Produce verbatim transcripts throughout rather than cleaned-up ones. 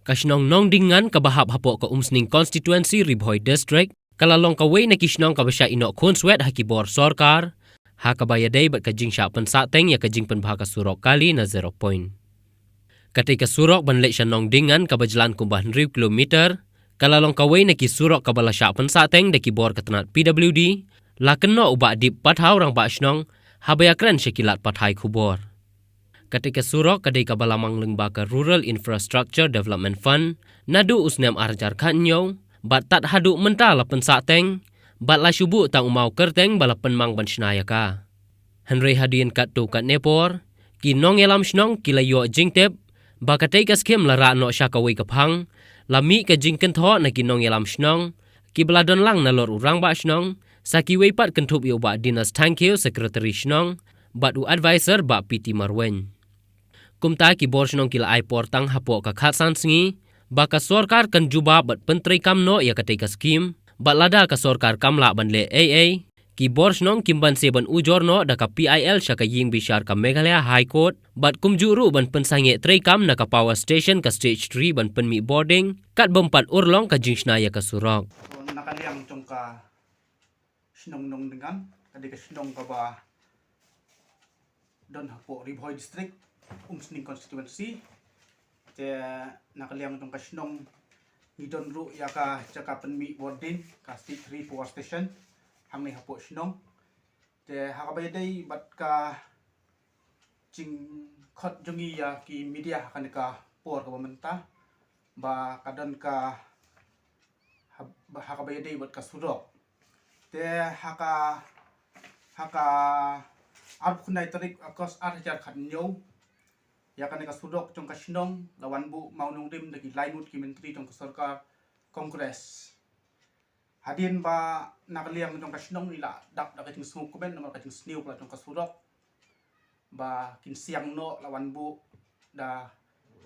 Ka shnong Nongdingan kaba hap hapoh ka Umsning Constituency, Ri Bhoi District, ka la long kawei na ki shnong kaba shah ïehnoh khunswet ha ki bor sorkar, ha kaba ïadei bad ka jingshah pynsahteng ïa ka jingpynbha ka surok kali na zero point. Katei ka surok ban leit sha Nongdingan kaba jlan kumba hynriew kilometer, ka la long kawei na ki surok kaba la shah pynsahteng da ki bor ka tnat P W D, la kynnoh u Bah Dip Pathaw, Rangbah Shnong, haba ïakren sha ki lad pathai khubor. Katei ka surok ka dei kaba la mang lyngba ka Rural Infrastructure Development Fund naduh u snem ar hajar khathynñiew, bad tad haduh mynta la pynsahteng, bad la shu buh tang u maw kyrteng ba la pynmang ban shna ïa ka. Hynrei hadien katto katne por, ki nongïalam shnong ki la ïoh jingtip ba katei ka skhim la rah noh sha kawei ka phang, la mih ka jingkynthoh na ki nongïalam shnong kiba la don lang nalor u Rangbah Shnong, sa kiwei pat kynthup ïa u Bah Dinas Thangkhiew, Secretary Shnong, bad u Advisor Bah P T Marwein. Kumta ki bor shnong ki la ai por tang hapoh ka khatsan sngi ba ka sorkar kan jubab bad pyntreikam noh ïa katei ka skhim, bad lada ka sorkar kam lah ban leh ei ei, ki bor shnong kim banse ban ujor noh da ka P I L sha ka ïing bishar ka Meghalaya High Court, bad kumjuh ruh ban pynsangeh treikam na ka power station ka Stage three ban pynmih bording, kat bym pat urlong ka jingshna ïa ka surok. Na ka liang jong ka shnong Nongdingan, ka dei ka shnong kaba don hapoh Ri Bhoi District, Umsning Constituency. Te na ka liang jong ka shnong ngi don ruh ïa ka jaka pynmih bording ka Stage three power station hangne hapoh shnong. Te ha kaba ïadei bad ka jingkhot jong ngi ïa ki media ha kane ka por kaba mynta, ba ka don ka ha, ha kaba ïadei bad ka surok. Te ha ka, ha ka arphew khyndai tarik August ar hajar khathynñiew, ïa kane ka surok jong ka shnong la wan buh mawnongrim da ki laingut ki myntri jong ka sorkar Congress. Hadien ba na ka liang jong ka shnong ngi la dap da ka jingsngewkmen namar ka jingsniew palat jong ka surok, ba kin siang noh, la wan buh da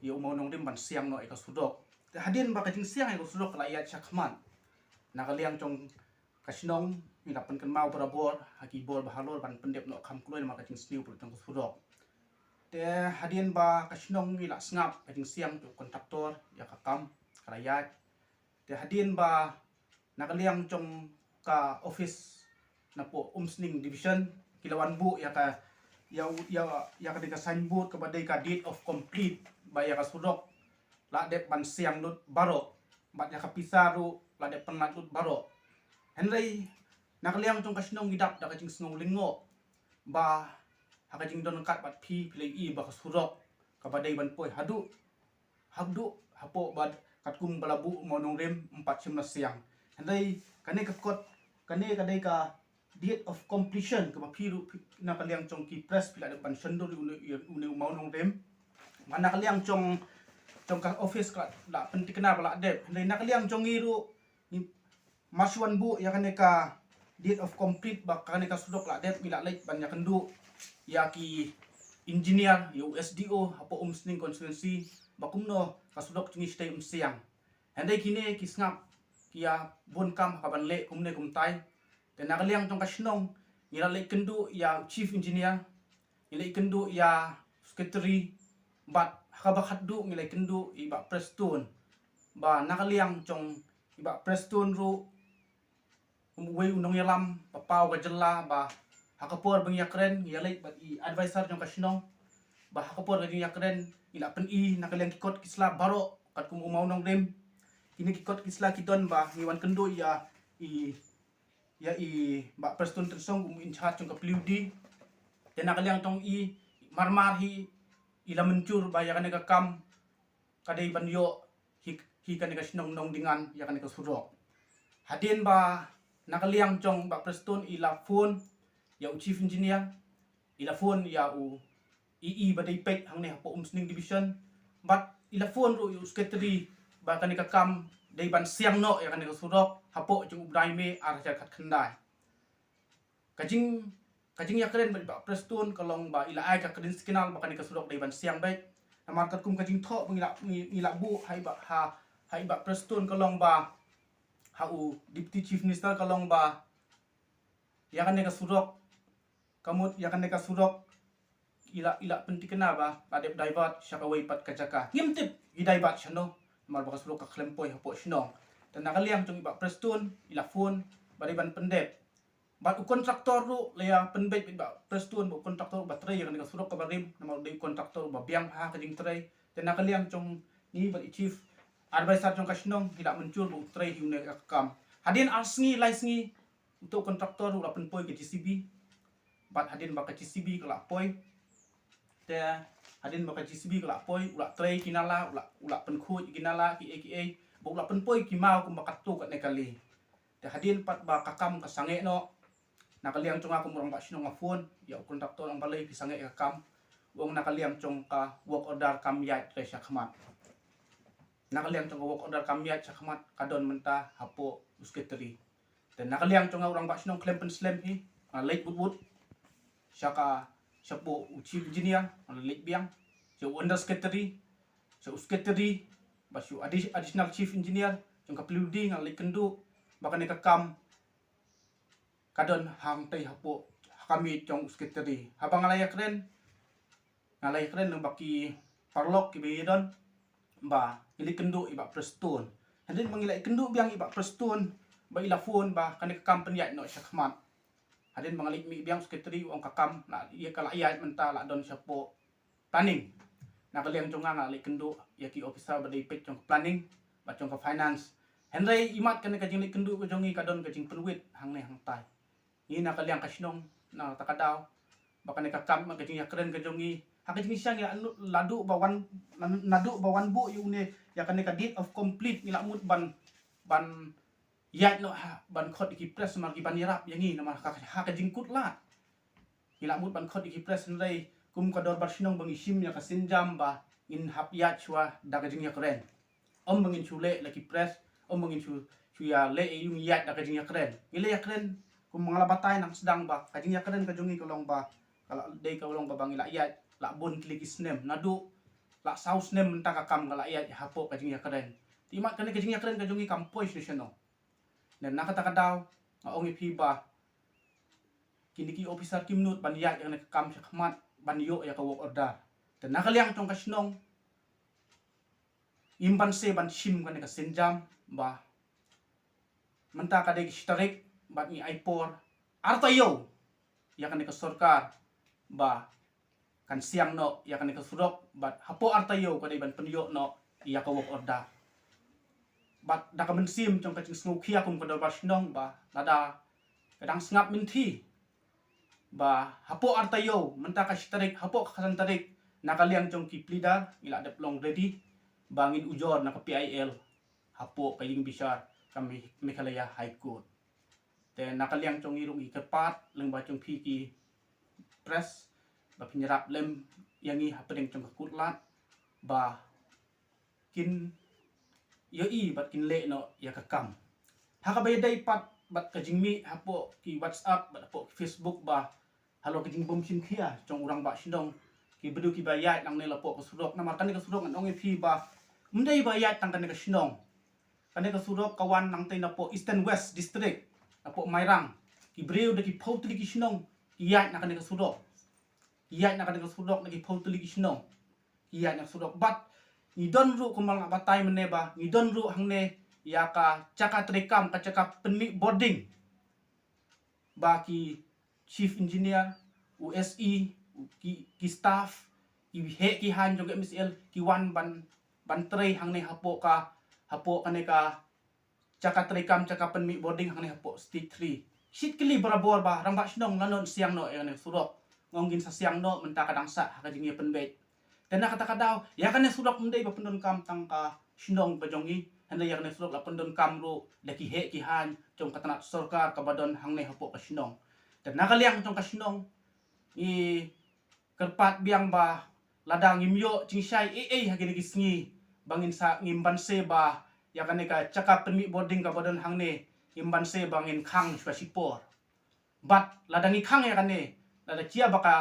ïa u mawnongrim ban siang noh ïa ka surok. Te hadien ba ka jingsiang ïa ka surok ka la ïaid shakhmat, na ka liang jong ka shnong ngi la pynkynmaw barabor ha ki bor bahalor ban pyndep noh kham kloi namar ka jingsniew palat jong ka surok. Te hadien ba ka shnong ngi la sngap ka jingsiang jong u kontraktor, ïa ka kam ka la ïaid. Te hadien ba na ka liang jong ka office napoh Umsning Division ki la wan buh ïa ka, ïa, ïa, ïa ka dei ka signboard kaba dei ka deed of complete ba ïa ka surok la dep ban siang lut baroh, bad ïa ka pisa ruh la dep pynlait lut baroh. Hynrei na ka liang jong ka shnong ngi dap da ka jingsngew lyngngoh ba ha ka jingdon kat bad phi, phi la ïohi ba ka surok kaba dei ban poi haduh, haduh hapoh bad katkum ba la buh u mawnongrim ym pat shym la siang. Hynrei kane ka kot, kane ka dei ka deed of completion kaba phi ruh phi, na ka liang jong ki press phi la dep ban shon dur ïa une, ïa une u mawnongrim. Ba na ka liang jong, jong ka office ka la pynthikna ba la dep. Hynrei na ka liang jong ngi ruh ngi, mar shu wan buh ïa kane ka deed of complete ba kane ka surok la dep, ngi la leit ban ïakynduh ïa ki engineer, ïa u S D O hapoh Umsning Constituency ba kumno ka surok jong ngi shatei ym siang. Hynrei kine ki sngap ki ïa bun kam ha kaban leh kumne kumtai. Te na ka liang jong ka shnong ngi la leit kynduh ïa u chief engineer, ngi leit kynduh ïa secretary, bad ha kaba khatduh ngi leit kynduh ïa i Bah Prestone. Ba na ka liang jong i Bah Prestone ruh kum uwei u nongïalam ba paw ka jylla, ba ha ka por ba ngi ïakren ngi ïaleit bad i advisor jong ka shnong, ba ha ka por ba ngi ïakren ngi la pyni na ka liang ki kot ki sla baroh katkum u mawnongrim. Kine ki kot ki sla ki don ba ngi wan kynduh ïa i, ïa i Bah Prestone Tynsong kum in charge jong ka P W D. Te na ka liang jong i, marmar hi i la mynjur ba ïa kane ka kam ka dei ban ïoh hi, hi kane ka shnong Nongdingan ïa kane ka surok. Hadien ba na ka liang jong Bah Prestone i la phone ïa u chief engineer, i la phone ïa u E E ba dei peit hangne hapoh Umsning Division, bad i la phone ruh ïa u secretary ba kane ka kam dei ban siang noh ïa kane ka surok hapoh jong u bnai May ar hajar khatkhyndai. Ka jing, ka jingïakren bad i Bah Prestone ka long ba i la ai ka green signal ba kane ka surok dei ban siang beit. Namar katkum ka jingthoh ba ngi la, ngi, ngi la buh ha i Bah, ha, ha i Bah Prestone ka long ba, ha u Deputy Chief Minister ka long ba ïa kane ka surok, ka mut ïa kane ka surok i la, i la pynthikna ba la dep divert sha kawei pat ka jaka. Ngim tip i divert shano. Namar ba ka surok ka khlem poi hapoh shnong. Te na ka liang jong i Bah Prestone i la phone ba dei ban pyndep. Bad u kontraktor ruh la ïa pynbeit bad i Bah Prestone, ba u kontraktor ba trei ïa kane ka surok kaba rim, namar u dei u kontraktor ba biang ha ka jingtrei. Te na ka liang jong ngi bad i chief advisor jong ka shnong ngi la mynjur ba u trei hi une ka kam. Hadien ar sngi lai sngi uto u kontraktor u la pynpoi ka J C B. Bad hadien ba ka J C B ka la poi, te hadien ba ka J C B ka la poi, u la trei ki nala, u la, u la pynkhuid ki nala kiei kiei, ba u la pynpoi ki maw kumba katto katne kali. Te hadien pat ba ka kam ka sangeh noh, na ka liang jong nga kum u rangbah shnong nga phone ïa u kontraktor, ong balei phi sangeh ïa ka kam. U ong na ka liang jong ka work order kam ïaid re shakhmat. Na ka liang jong ka work order kam ïaid shakhmat, ka don mynta hapoh u secretary. Te na ka liang jong nga u rangbah shnong khlem pynslem hi, nga leit bud bud sha ka, shapoh u chief engineer, nga leit biang sha u under secretary, sha u secretary, bad sha u addi-, additional chief engineer jong ka P W D, nga leit kynduh ba kane ka kam ka don hangtei hapoh ha ka miej jong u secretary. Haba nga la ïakren, nga la ïakren lyngba ki paralok kiba ïadon, ba ngi leit kynduh i Bah Prestone. Hadien ba ngi la kynduh biang i Bah Prestone, ba i la phone ba kane ka kam pynïaid noh shakhmat. Hadien ba nga leit mih biang secretary, u ong ka kam la ïa, ka la ïaid mynta, la don shapoh planning. Na ka liang jong nga nga leit kynduh ïa ki officer ba dei peit jong ka planning bad jong ka finance. Hynrei imat kane ka jingleit kynduh ka jong ngi ka don ka jingpynwit hangne hangtai. Ngi na ka liang ka shnong, na kata ka daw, ba kane ka kam, ka jingïakren ka jong ngi, ha ka jingshisha ngi la duh ba wan, naduh ba wan buh ïa une, ïa kane ka deed of complete ngi la mut ban, ban ïaid noh ha, ban khot ïa ki press namar ki ban ïarap ïa ngi, namar ha ka, ha ka jingkut lad ngi la mut ban khot ïa ki press, hynrei kum ka dorbar shnong ba ngi shim ïa ka sienjam ba ngin hap ïaid shuwa da ka jingïakren. Ym ba ngin shu leh la ki press, ym ba ngin shu, shu ïa leh ïa u, ngi ïaid da ka jingïakren. Ngi la ïakren, kum nga la batai nang sdang ba ka jingïakren ka jong ngi ka long ba, ka la dei ka long ba, ba ngi la ïaid la bun tylli ki snem, naduh la saw snem mynta ka kam ka la ïaid hapoh ka jingïakren. Te imat kane ka jingïakren ka jong ngi kam poi shisha noh. Ne na kata ka daw nga ong ïa phi ba kine ki officer kim nud ban ïaid ïa kane ka kam shakhmat ban ïoh ïa ka work order. Te na ka liang jong ka shnong ngim banse ban shim kane ka sienjam ba mynta ka dei ka shi tarik bad ngi ai por ar taïew ïa kane ka sorkar ba kan siang noh ïa kane ka surok, bad hapoh ar taïew ka dei ban pynïoh noh ïa ka work order. Bad da ka mynsiem jong ka jingsngewkhia kum ka dorbar shnong ba lada ka dang sngap mynthi ba hapoh ar taïew, mynta ka shi tarik, hapoh ka khatsan tarik, na ka liang jong ki pleader ngi la dep long ready ba ngin ujor na ka P I L hapoh ka ïing bishar ka Me-, Meghalaya High Court. Te na ka liang jong ngi ruh ngi kyrpad lyngba jong phi ki press ba phin ïarap lem ïa ngi hapdeng jong ka kut lad ba kin ïohi bad kin leh noh ïa ka kam. Ha kaba ïadei pat bad ka jingmih hapoh ki WhatsApp bad hapoh ki Facebook ba halor ka jingbym shim khia jong u rangbah shnong, ki briew kiba ïaid nangne hapoh ka surok, namar kane ka surok ngan ong ïa phi ba ym dei ba ïaid tang kane ka shnong. Kane ka surok ka wan nangtei napoh Eastern West District, napoh Mairang. Ki briew da ki phew tylli ki shnong ki ïaid na kane ka surok. Ki ïaid na kane ka surok na ki phew tylli ki shnong. Ki ïaid na ka surok. Bad ngi don ruh, kumba nga batai mynne ba ngi don ruh hangne ïa ka jaka treikam, ka jaka pynmih bording ba ki chief engineer, u S E, u ki, ki staff, ki heh ki haiñ jong ka M S L ki wan ban, ban trei hangne hapoh ka, hapoh kane ka jaka treikam, jaka pynmih bording hangne hapoh stage three. Shit kylli barabor ba rangbah shnong, lano ngin siang noh ïa kane ka surok. Nga ong ngin sa siang noh mynta ka dang sah ha ka jingïapynbeit. Te na kata ka daw ïa kane surok ym dei ba pyndonkam tang ka shnong ka jong ngi, hynrei ïa kane surok la pyndonkam ruh da ki heh ki haiñ jong ka tnat sorkar kaba don hangne hapoh ka shnong. Te na ka liang jong ka shnong ngi kyrpad biang ba lada ngim ïoh jingshai ei ei ha kine ki sngi ba ngin sa, ngim banse ba ïa kane ka jaka pynmih bording kaba don hangne, ngim banse ba ngin khang shuwa shipor. Bad lada ngi khang ïa kane, lada jia ba ka,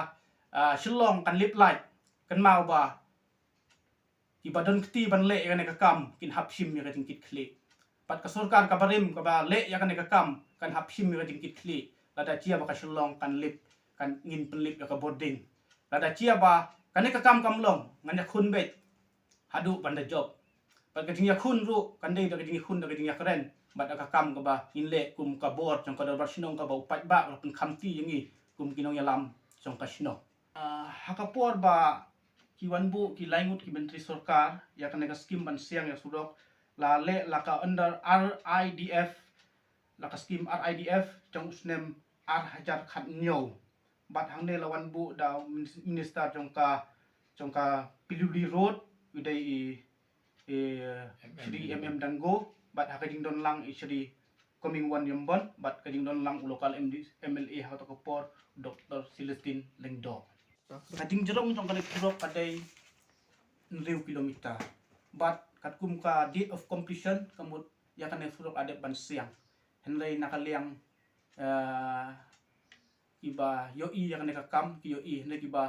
ah, Shillong kan lip light, kynmaw ba kiba don kti ban leh ïa kane ka kam kin hap shim ïa ka jingkitkhlieh. Bad ka sorkar kaba rim kaba leh ïa kane ka kam kan hap shim ïa ka jingkitkhlieh lada jia ba ka Shillong kan lip, kan, ngin pynlip ïa ka bording. Lada jia ba kane ka kam kam long, ngan ïakhun beit haduh ban da jop. Bad ka jingïakhun ruh kan dei da ka jingïakhun da ka jingïakren bad da ka kam kaba ngin leh kum ka bor jong ka dorbar shnong kaba u paidbah u la pynkhamti ïa ngi kum ki nongïalam jong ka shnong. Ah, ha ka por ba ki wan buh ki lai ngut ki myntri sorkar ïa kane ka skim ban siang ïa surok, la leh la ka under R I D F, la ka skim R I D F jong u snem ar hajar khatñiew. Bad hangne la wan buh da minis-, minister jong ka, jong ka Pilyuli Road, u dei i, i Shri M M Dango, bad ha ka jingdon lang i Shri Comingone Ymbon, bad ka jingdon lang u local M D, M L A ha kato ka por, Doctor Celestine Lyngdoh. Ka jingjrong jong kane ka surok ka dei hynriew kilometer. Bad katkum ka date of completion, ka mut ïa kane ka surok la dep ban siang. Hynrei na ka liang, eh, kiba ïohi ïa kane ka kam, ki ïohi, hynrei kiba,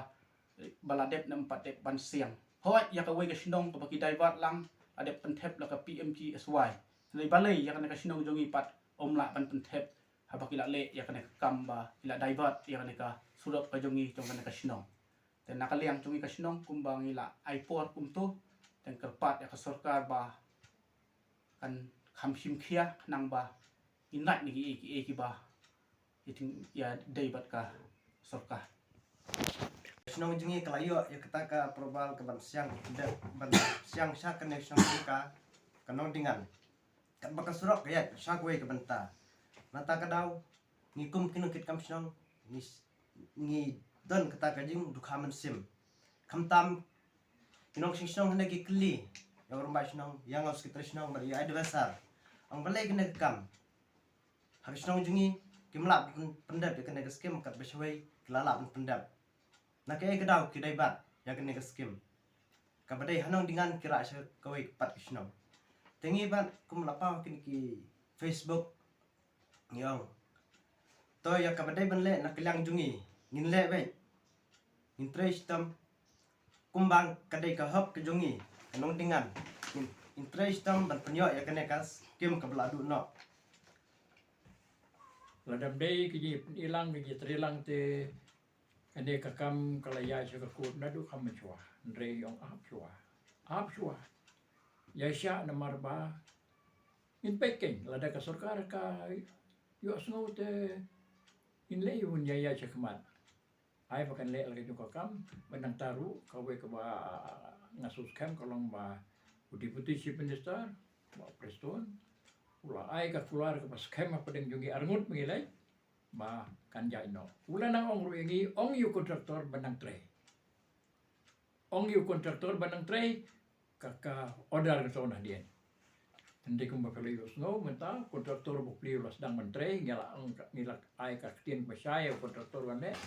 eh, ba la dep ne ym pat dep ban siang. Hooid, ïa kawei ka shnong kaba ki divert lang, la dep pynthep la ka P M G S Y. Hynrei balei ïa kane ka shnong jong ngi pat ym lah ban pynthep haba ki la leh ïa kane ka kam ba ki la divert ïa kane ka surok ka jong ngi jong kane ka shnong. Te na ka liang jong ngi ka shnong kumba ngi la ai por kumto, te kyrpad ïa ka sorkar ba kan kham shim khia khnang ba ngin lait na kiei kiei kiba ïa dei bad ka sorkar. Shnong jong ngi ka la ïoh ïa kata ka approval ka ban siang, ban siang sha kane shnong ka, ka Nongdingan. Katba ka surok ka ïaid sha kawei ka bynta. Nata ka daw ngi kum ki nongkitkam shnong ngi, ngi don kata ka jingdukha mynsiem. Khamtam ki nongshong shnong hynda ki kylli ïa u rangbah shnong, ïa nga u secretary shnong bad ïa u adviser, ong balei kane ka kam ha ka shnong jong ngi kim lah ban pyndep ïa kane ka skim, katba shawei ki la lah ban pyndep. Na kaei ka daw ki divert ïa kane ka skim? Kaba dei ha Nongdingan ki rah sha kawei pat ka shnong. Te ngi pat kum la paw kine ki Facebook, ngi ong, to ïa kaba dei ban leh na ka liang jong ngi ngin leh beit. Ngin trei shitom kumba ka dei ka hok ka jong ngi ka Nongdingan. Ngin, ngin trei shitom ban pynïoh ïa kane ka skim kaba la duh noh. Lada ym dei ka jingïatrei lang, ka jingïatrei lang te kane ka kam ka la ïaid sha ka kut naduh ka mynshwa. Hynrei ong ap shuwa, ap shuwa. Ïaishah namar ba ngin peit kein lada ka sorkar ka ïohsngew te ngin leh, ïa un ïaid sha khmat. Ai ba kan leh la ka jong ka kam, ba nangta ruh kawei kaba nga sngewskhem ka long ba u Deputy Chief Minister, Bah Prestone, u la ai ka kular kaba skhem hapdeng jong ngi arngut ba ngi leit ba kan jia noh. U la nang ong ruh ïa ngi, ong ïa u contractor ba nang trei. Ong ïa u contractor ba nang trei, ka, ka order ka shu wan hadien. Hynrei kumba phi la ïohsngew mynta, contractor ba plie u la sdang ban trei, ngi la ong ka, ngi la ai ka ktien ba shai ïa u contractor ban leh.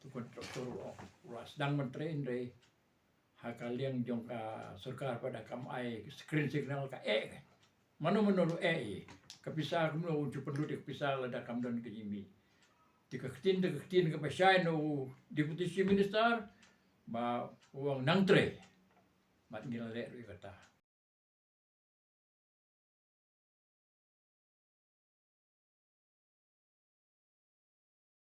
U contractor u la, u la sdang ban trei, hynrei ha ka liang jong ka sorkar pat da kam ai green signal ka eh. Mano mano ruh eh ïa ka pisa, kumno un shu pynlut ïa ka pisa lada kam don ka jingmih. Te ka ktien, te ka ktien kaba shai na u Deputy Chief Minister ba u ong nang trei. Bad ngi la leh ruh ïa kata.